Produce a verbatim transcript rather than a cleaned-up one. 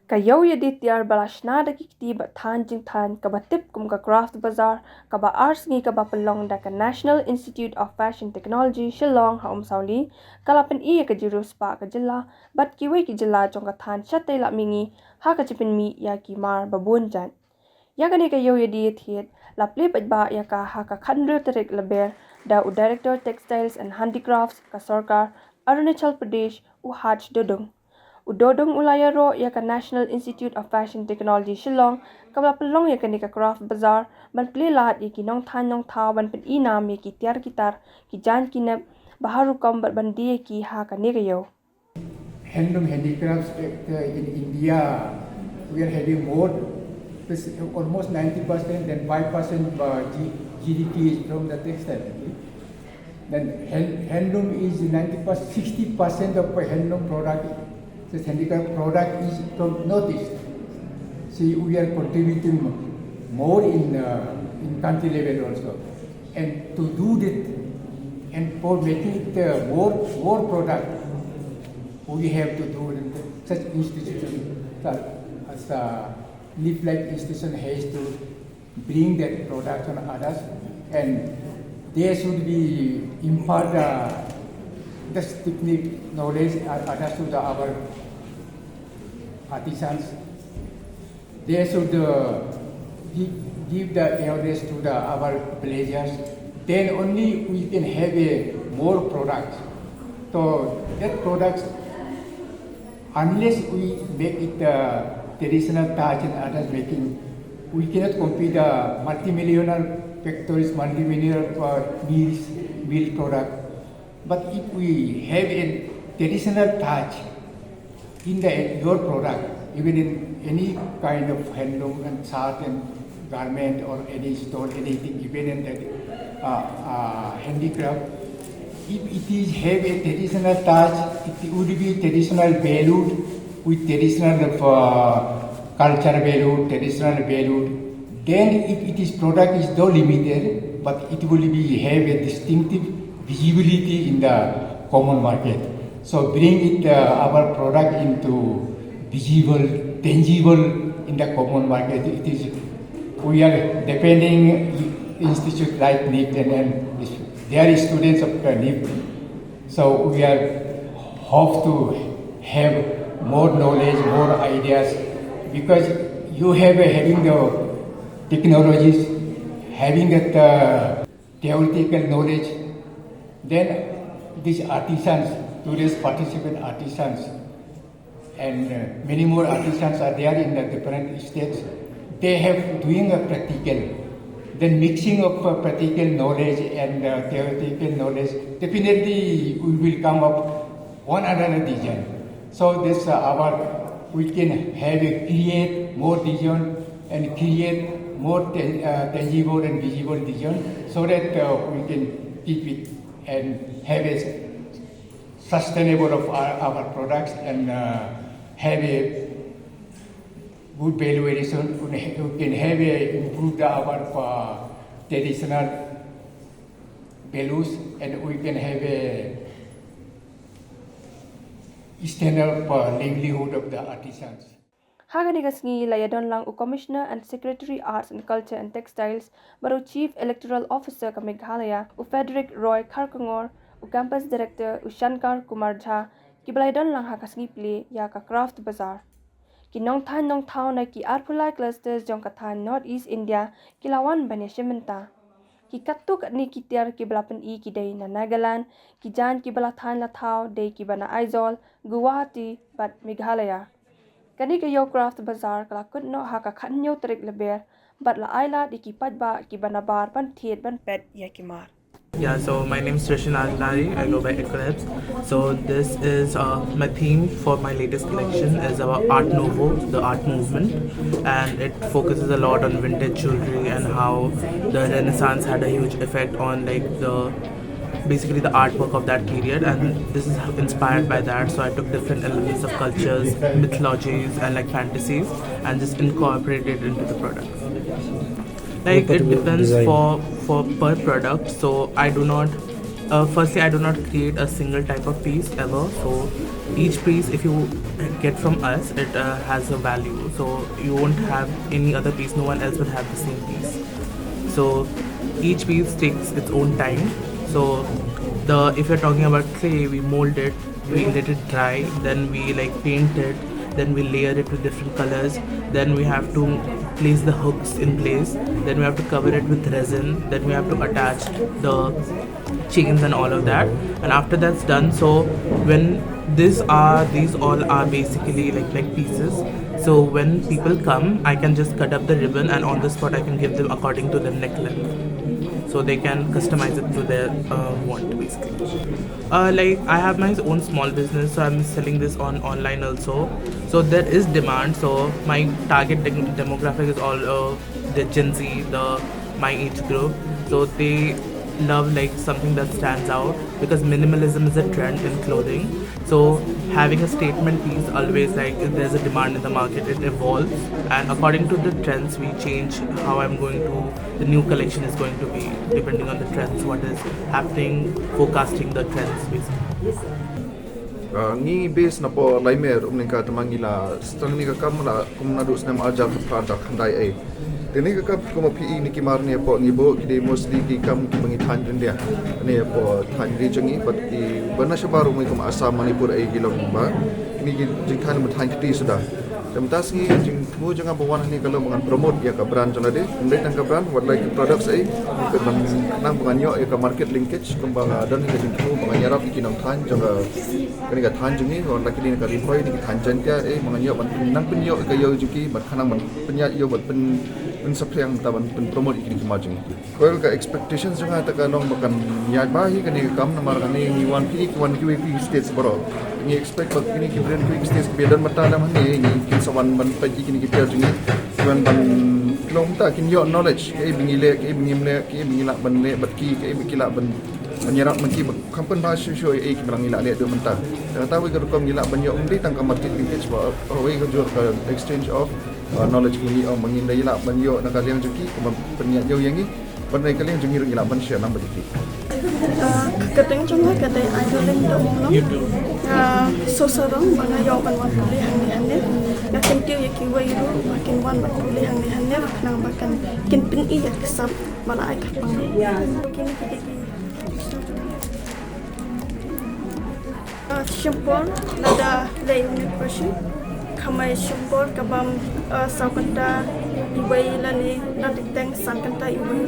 Ka ïew ïa die tiar ba la shna da ki kti bad thaiñ jingthaiñ kaba tip kum ka Craft Bazaar, kaba ar sngi kaba pynlong da ka National Institute of Fashion Technology Shillong ha Umsawli, ka la pyni ïa ka jingriewspah ka jylla bad kiwei ki jylla jong ka thaiñ shatei la mihngi ha ka jingpynmih ïa ki mar ba bun jait. Ïa kane ka ïew ïa die thied la plie paidbah ïa ka ha ka khathynriew tarik Lber da u Director Textiles and Handicrafts ka sorkar Arunachal Pradesh, u H Dodung. U Dodung u la ïaroh ïa ka National Institute of Fashion Technology Shillong, kaba la pynlong ïa kane ka Craft Bazaar ban plie lad ïa ki nongthaiñ nongthaw ban pyni nam ïa ki tiar ki tar, ki jaiñ ki nep ba har rukom bad ban die ïa ki ha kane ka ïew. Handloom handicrafts sector in India, we are having more, this almost ninety percent and five percent uh, G- GDP is from the textile. Then hand, handloom is ninety percent, sixty percent of the handloom product, this handicraft product is from Northeast. See, we are contributing more in, uh, in country level also. And to do that, and for making it uh, more, more product, we have to do it in such institution, uh, as a NIFT-like institution has to bring that product on others, and they should be impart uh, this technique, knowledge, uh, others to the our artisans. They should uh, give, give the awareness to the our villagers. Then only we can have a more products. So that products, unless we make it uh, traditional touch and others making, we cannot compete the multimillionaire factories, multimillionaire uh, mills, mill product. But if we have a traditional touch in the your product, even in any kind of handloom and shirt and garment or any stole, anything, even in the uh, uh, handicraft, if it is have a traditional touch, it would be traditional value with traditional uh, culture value, traditional value. Then if it is product is though limited, but it will be have a distinctive visibility in the common market. So bring it uh, our product into visible, tangible in the common market. It is we are depending institute like NIFT and, and their students of the NIFT. So we are hope to have more knowledge, more ideas, because you have a, having the technologies, having that uh, theoretical knowledge, then these artisans, today's participant artisans, and uh, many more artisans are there in the different states. They have doing a practical, then mixing of uh, practical knowledge and uh, theoretical knowledge. Definitely, we will come up one another design. So this uh, our we can have a create more vision and create more tan- uh, tangible and visible vision, so that uh, we can keep it and have a sustainable of our, our products and uh, have a good value addition. We can have a improve the our uh, traditional values, and we can have a standard for livelihood of the artisans. Ha kane ka sngi la ïadon lang u Commissioner and Secretary Arts and Culture and Textiles, bad u Chief Electoral Officer ka Meghalaya, u Frederick Roy Kharkongor, u Campus Director, u Shankar Kumar Jha, kiba la ïadon lang ha ka sngi plie ïa ka Craft Bazaar. Ki nongthaiñ nongthaw na ki arphew lai clusters jong ka thaiñ North East India ki la wan ban ïashim bynta. Ki katto katne ki tiar kiba la pyni ki dei na Nagaland, ki jaiñ kiba la thaiñ la thaw dei kiba na Aizawl, Guwahati bad Meghalaya. Kane ka Yo Craft Bazaar ka la kut noh ha ka khathynñiew tarik Lber bad la ai lad ïa ki paidbah kiba nabar ban thied ban peit ïa ki mar. Yeah, so my name is Trishan Ajanari. I go by Eclipse. So this is uh, my theme for my latest collection is about Art Nouveau, the art movement, and it focuses a lot on vintage jewelry and how the Renaissance had a huge effect on like the basically the artwork of that period, and this is inspired by that. So I took different elements of cultures, mythologies, and like fantasies, and just incorporated it into the product. Like it depends for for per product. So I do not. Uh, firstly, I do not create a single type of piece ever. So each piece, if you get from us, it uh, has a value. So you won't have any other piece, no one else will have the same piece. So each piece takes its own time. So the if you're talking about clay, we mold it, we let it dry, then we like paint it, then we layer it with different colors, then we have to place the hooks in place, then we have to cover it with resin, then we have to attach the chains and all of that, and after that's done, so when these are these all are basically like like pieces, so when people come, I can just cut up the ribbon and on the spot I can give them according to the neck length, so they can customize it to their uh, want, basically. Uh, like, I have my own small business, so I'm selling this on online also. So there is demand. So my target dem- demographic is all uh, the Gen Z, the my age group. So they love like something that stands out, because minimalism is a trend in clothing. So having a statement piece always, like, if there's a demand in the market, it evolves, and according to the trends we change how I'm going to, the new collection is going to be, depending on the trends, what is happening, forecasting the trends basically. Uh, ngi base na po Laimer, um ningka temang ngi la stang ni ka kam la kum na du snem ajar ka pra dak handai ai. Te ni ka kam kum pi ni ki mar ni po ngi bo ki de mostly ki kam ki bangi than rin dia. Ni po than ri jong ngi, but ki bana shabar um kum Assam, Manipur ai ki long ba. Ni ki jing than ba than ki ti suda. Te mynta sngi jingthmu jong nga ba wan hangne ka long ba ngan promote ïa ka brand jong lade. Ym dei tang ka brand, wat la ki products ai, ka nang, nang ba ngan ïoh ïa ka market linkage, kumba nga don ka jingthmu ba ngan ïarap ïa ki nongthan jong ka, kane ka thaiñ jong ngi, wat la kine ka Ri Bhoi, kine ki thaiñ Jaiñtia, eh, ba ngan ïoh ban pyn, nang pynïoh ïa ka ïew jong ki, bad khnang ban pynïaid ïew, bad pyn, pynsaphriang, mynta ban pyn promote ïa kine ki mar jong ngi. Well, ka expectations jong nga te ka long ba kan ïaid bha hi kane ka kam, namar kane ngi wan phi, ki wan kiwei ki states baroh. Ngi expect ba kine ki brand kiwei ki states kiba don mynta lem hangne, ngi kin sa wan ban peit ïa kine ki tiar jong ngi. Ki wan ban, ki long mynta kin ïoh knowledge, kaei ba ngi leh, kaei ba ngim leh, kaei ba ngi lah ban leh bad ki, kaei ba ki lah ban, ban ïarap ma ki, ba kham pynbha shuh shuh ïa kaei ba ngi lah leh duh mynta. Te kata wei ka rukom ngi lah ban ïoh, ym dei tang ka market linkage, ba wei ka jur ka exchange of uh, knowledge ba ngi ong ba ngin da ïa lah ban ïoh na ka liang jong ki, kumba pynïaid ïew ïa ngi, ban na ka liang jong ngi ruh ngi lah ban share nang bad ki. Uh, ka kyrteng jong nga ka dei Aidolin Dohmlong. Nga sngewsarong ba nga ïoh ban wan pule hangne hangne. Nga kyntiew ïa kiwei ruh ba kin wan ban pule hangne hangne, khnang ba kan kin pyni ïa ka sap ba la ai kyrpang. Kine ki dei ki Uh, shim por lada leh une u question. Khamai shim por ka bam, uh, saw kynta iwei lane na teng teng san kynta iwei.